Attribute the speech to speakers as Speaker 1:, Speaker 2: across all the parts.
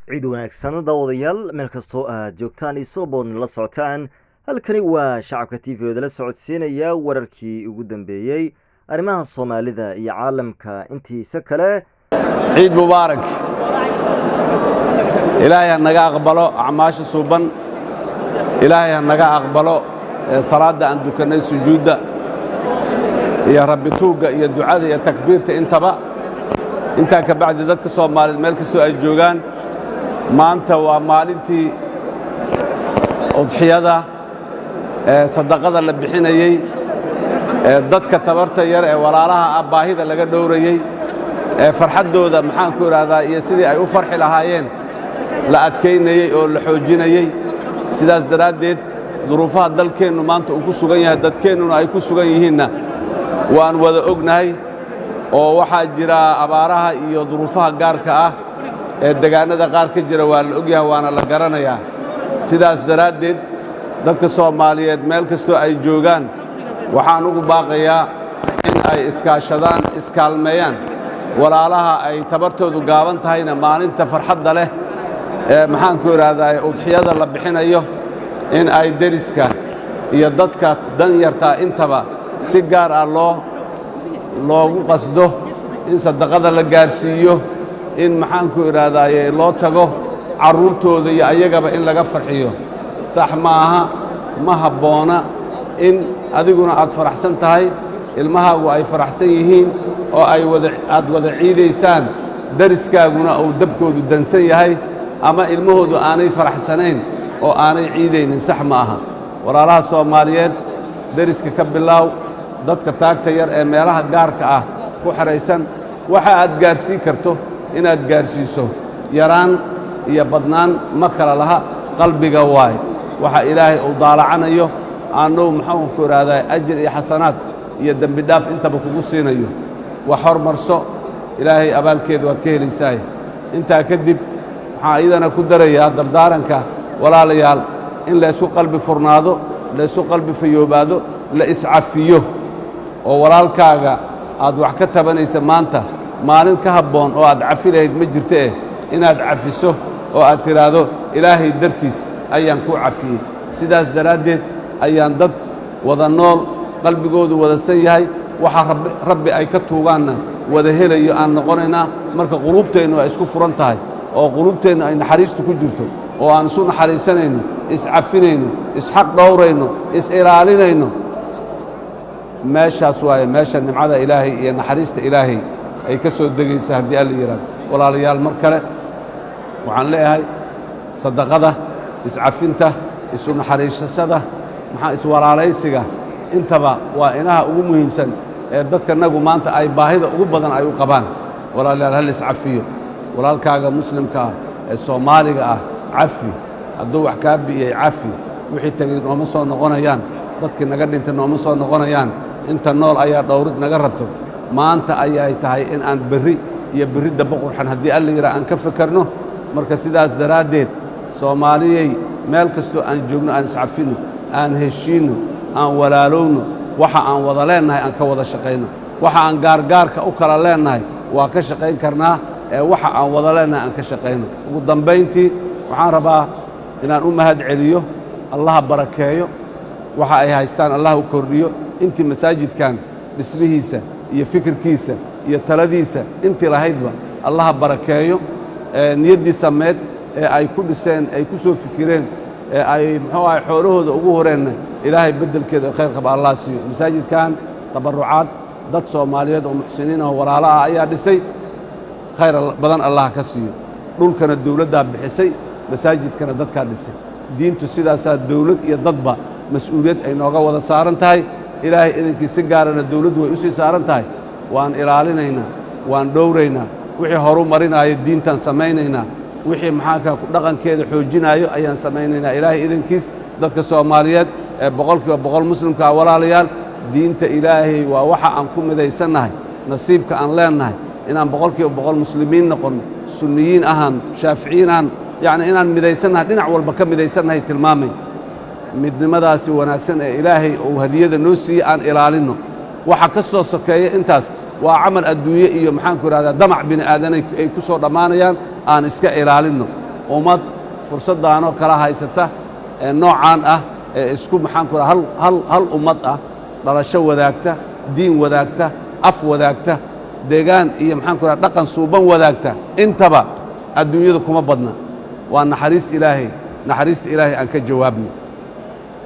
Speaker 1: Ciid wanaagsan, daawadayaal, meel kastoo aad joogtaan iyo sooboodna la socotaan. Halkani waa Shacabka TV oo idala socodsiinaya wararkii ugu dambeeyey arrimaha Soomaalida iyo caalamka intiisa kale.
Speaker 2: Ciid mubaarak. Ilaahay ha naga aqbalo acmaasha suuban. Ilaahay ha naga aqbalo salaadda aan dukannay, sujuudda iyo rabbituugga iyo ducada iyo takbiirta intaba. Intaa ka bacdi, dadka Soomaaliyeed meel kastoo ay joogaan, maanta waa maalintii udxiyada ee sadaqada la bixinayey, ee dadka tabarta yar ee walaalaha ah baahida laga dhowrayey, ee farxaddooda, maxaan ku idhaahdaa, iyo sidii ay u farxi lahaayeen la adkaynayey oo la xoojinayey. Sidaas daraaddeed, duruufaha dalkeennu maanta uu ku sugan yahay, dadkeennuna ay ku sugan yihiinna, waan wada ognahay oo waxaa jira abaaraha iyo duruufaha gaarka ah ee degaannada qaar ka jira. Waa la ogyahay, waana la garanayaa. Sidaas daraaddeed, dadka Soomaaliyeed meel kastoo ay joogaan waxaan ugu baaqayaa in ay iskaashadaan, iskaalmeeyaan, walaalaha ay tabartoodu gaaban tahayna maalinta farxadda leh ee, maxaan ku idhaahdaa, udxiyada la bixinayo, in ay deriska iyo dadka danyartaa intaba si gaar ah loogu qasdo in sadaqada la gaarsiiyo, in, maxaan ku idhaahdaaye, loo tago carruurtooda iyo ayagaba in laga farxiyo. Sax ma aha, ma habboona in adiguna aad faraxsan tahay, ilmahaagu ay faraxsan yihiin oo ay wada aad wada ciidaysaan, deriskaaguna uu dabkoodu dansan yahay ama ilmahoodu aanay faraxsanayn oo aanay ciidaynin. Sax ma aha. Walaalaha Soomaaliyeed, deriska ka bilaaw, dadka taagta yar ee meelaha gaarka ah ku xidhaysan, waxa aad gaarsiin karto inaad gaarsiiso. Yaraan iyo badnaan ma kala laha, qalbiga waay. Waxa Ilaahay uu daalacanayo aanuu, maxaanku idhaahdaa, ajir iyo xasanaad iyo dembi dhaaf intaba kugu siinayo. Wax hormarso, Ilaahay abaalkeeda waad ka helaysaay. Intaa kadib, waxaan iyadana ku darayaa dardaaranka, walaalayaal, in la isku qalbi furnaado, la isu qalbi fayoobaado, la iscafiyo, oo walaalkaaga aad wax ka tabanaysa maanta maalin ka habboon oo aad cafi lahayd ma jirto eh, inaad cafiso oo aad tidhaahdo, "Ilaahay dartiis ayaan kuu cafiyey." Sidaas daraaddeed ayaan dad wada nool, qalbigoodu wadasan yahay, waxa Rabbi ay ka tuugaanna wada helayo aan noqonaynaa marka quluubteennu ay isku furan tahay oo quluubteennu ay naxariistu ku jirto oo aan isu naxariisanayno, iscafinayno, isxaq dhowrayno, is-ilaalinayno. Meeshaas waaye meesha nimcada Ilaahay iyo naxariista Ilaahay ay ka soo degaysa, haddii Alla yidhahdo. Walaalayaal, mar kale waxaan leeyahay, sadaqada, iscafinta, isu naxariisashada, maxaa iswalaalaysiga, intaba waa inaha ugu muhiimsan ee dadkanagu maanta ay baahida ugu badan ay u qabaan. Walaalayaal, hal iscafiyo. Walaalkaaga muslimka ah ee Soomaaliga ah cafi. Hadduu wax kaa bi'iyey, cafi. Wixii tegey nooma soo noqonayaan, dadkii naga dhintay nooma soo noqonayaan. Inta nool ayaa dhowrid naga rabto. Maanta ayay tahay in aan berri iyo berri damba qurxan, haddii Alla yidhaha, aan ka fekerno. Marka sidaas daraaddeed, Soomaaliyey, meel kastoo aan joogno aan iscafinno, aan heshiinno, aan walaalowno. Waxa aan wada leennahay aan ka wada shaqayno. Waxa aan gaargaarka u kala leennahay waa ka shaqayn karnaa, ee waxa aan wada leennahay aan ka shaqayno. Ugu dambayntii, waxaan rabaa inaan u mahad celiyo. Allaha barakeeyo waxa ay haystaan, Allah u kordhiyo. Intii masaajidkan dhismihiisa iyo fikirkiisa iyo taladiisa intii lahaydba, Allaha barakeeyo. Niyaddii sameed ee ay ku dhiseen, ay ku soo fikireen, ee ay, muxuu ahay, xoolahooda ugu horeenna, Ilaahay beddelkeeda oo khayr qaba Allah siiyo. Masaajidkan tabarrucaad dad Soomaaliyeed oo muxsiniin oo walaalo ah ayaa dhisay. Khayr badan Allah ka siiyo. Dhulkana dawladdaa bixisay, masaajidkana dadkaa dhisay. Diintu sidaasaa dawlad iyo dadba mas-uuliyad ay nooga wada saaran tahay. Ilaahay idinkii, si gaarana dawladdu way u sii saaran tahay. Waan ilaalinaynaa, waan dhowraynaa. Wixii horu marinaayo diintaan samaynaynaa, wixii maxaanka dhaqankeeda xoojinaayo ayaan samaynaynaa, Ilaahay idankiis. Dadka Soomaaliyeed ee 100% muslimka ah, walaalayaal, diinta Ilaahay waa waxa aan ku midaysannahay. Nasiibka aan leennahay inaan 100% muslimiin noqonno, sunniyiin ahaan, shaaficiyiin ahaan, yacni inaan midaysannahay, dhinac walba ka midaysannahay tilmaamay. Midnimadaasi wanaagsan ee Ilaahay uu hadiyada noo siiyey aan ilaalinno. Waxa ka soo sokeeya intaas waa camal adduunye iyo, maxaanku idhahdaa, damac bini aadanay ay ku soo dhammaanayaan. Aan iska ilaalinno. Ummad fursaddaanoo kala haysata ee noocaan ah ee isku, maxaan ku hal hal hal ummad ah, dhalasho wadaagta, diin wadaagta, af wadaagta, deegaan iyo, maxaan ku dhaqan suuban wadaagta, intaba adduunyadu kuma badna. Waa naxariis Ilaahay. Naxariista Ilaahay aan ka jawaabno,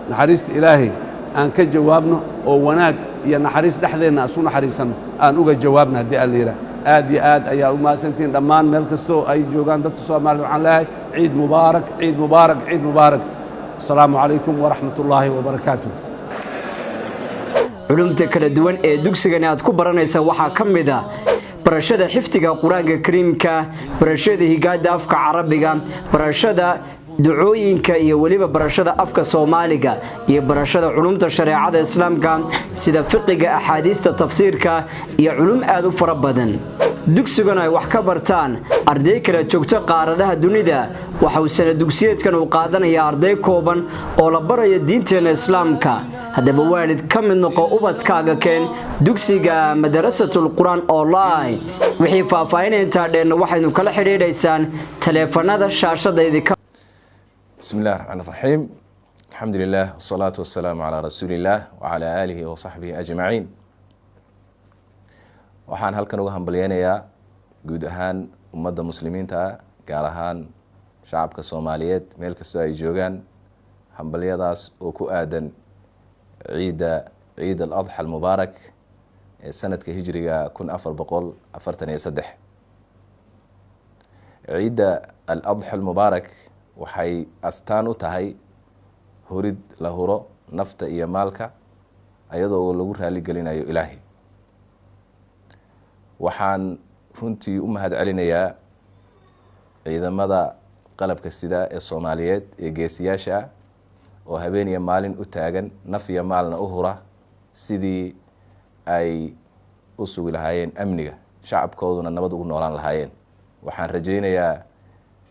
Speaker 2: naxariista Ilaahay aan ka jawaabno oo wanaag iyo naxariis dhexdeenna aan isu naxariisanno aan uga jawaabno, haddii Alla yidhaah. Aad iyo aad ayaa u mahadsantihiin dhammaan meel kastoo ay joogaan dadka Soomaalida. Waxaan leeyahay ciid mubaarak, ciid mubaarak, ciid mubaarak. Asalaamu calaykum waraxmat ullaahi wabarakaatuh.
Speaker 3: Culumta kala duwan ee dugsigani aad ku baranaysa waxaa ka mid a barashada xifdiga Qur-aanka Kariimka, barashada higaada afka Carabiga, barashada ducooyinka iyo weliba barashada afka Soomaaliga iyo barashada culumta shareecada Islaamka sida fiqiga, axaadiista, tafsiirka iyo culum aad u fara badan. Dugsigan ay wax ka bartaan arday kala joogto qaaradaha dunida waxa uu sana dugsiyeedkan uu qaadanaya arday kooban oo la barayo diinteenna Islaamka. Haddaba waalid, ka mid noqo, ubadkaaga keen dugsiga Madarasatul Qur-aan Online. Wixii faahfaahinta intaa dheerna waxaynu kala xidhiidhaysaan taleefanada shaashada idinka.
Speaker 4: بسم الله الرحمن الرحيم، الحمد لله والصلاة والسلام على رسول الله وعلى آله وصحبه أجمعين. Waxaan halkan uga hambalyeynayaa guud ahaan ummadda Muslimiinta ah, gaar ahaan shacabka Soomaaliyeed meel kastoo ay joogaan, hambalyadaas oo ku aadan ciidda Ciid al Adxa almubaarak ee sanadka Hijriga 1443. Ciidda al Adxa almubaarak waxay astaan u tahay hurid la huro nafta iyo maalka, ayadoo lagu raali gelinayo Ilaahay. Waxaan runtii u mahad celinayaa ciidamada qalabka sida ee Soomaaliyeed ee geesiyaasha ah oo habeen iyo maalin u taagan, naf iyo maalna u hura sidii ay u sugi lahaayeen amniga, shacabkooduna nabad ugu noolaan lahaayeen. Waxaan rajaynayaa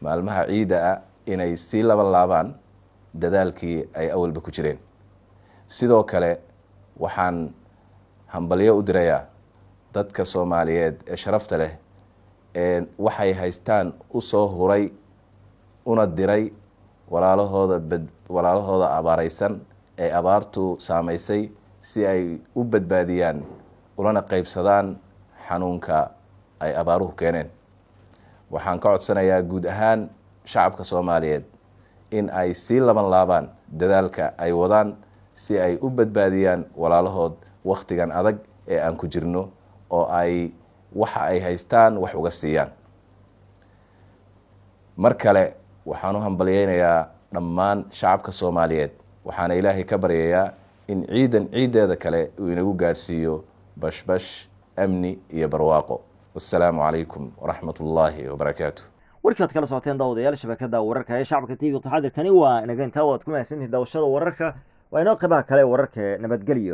Speaker 4: maalmaha ciidda ah inay sii laban laabaan dadaalkii ay awalba ku jireen. Sidoo kale waxaan hambalyo u dirayaa dadka Soomaaliyeed ee sharafta leh ee waxay haystaan u soo huray una diray walaalahooda bad walaalahooda abaareysan ee abaartu saameysay, si ay u badbaadiyaan ulana qeybsadaan xanuunka ay abaaruhu keeneen. Waxaan ka codsanayaa guud ahaan shacabka Soomaaliyeed in ay sii laban laabaan dadaalka ay wadaan si ay u badbaadiyaan walaalahood wakhtigan adag ee aan ku jirno, oo ay waxa ay haystaan wax uga siiyaan. Mar kale waxaan u hambalyeynayaa dhammaan shacabka Soomaaliyeed, waxaana Ilaahay ka baryayaa in ciidan ciiddeeda kale uu inagu gaadhsiiyo bashbash, amni iyo barwaaqo. Wassalaamu calaykum waraxmat ullaahi wabarakaatu.
Speaker 1: Warkaad kala socoteen, daawadayaal, shabakada wararka ee Shacabka TV, xaadirkani waa inaga intaa. Waad ku mahadsantihin daawashada wararka. Waa inoo qeybaha kale wararka. Nabadgelyo.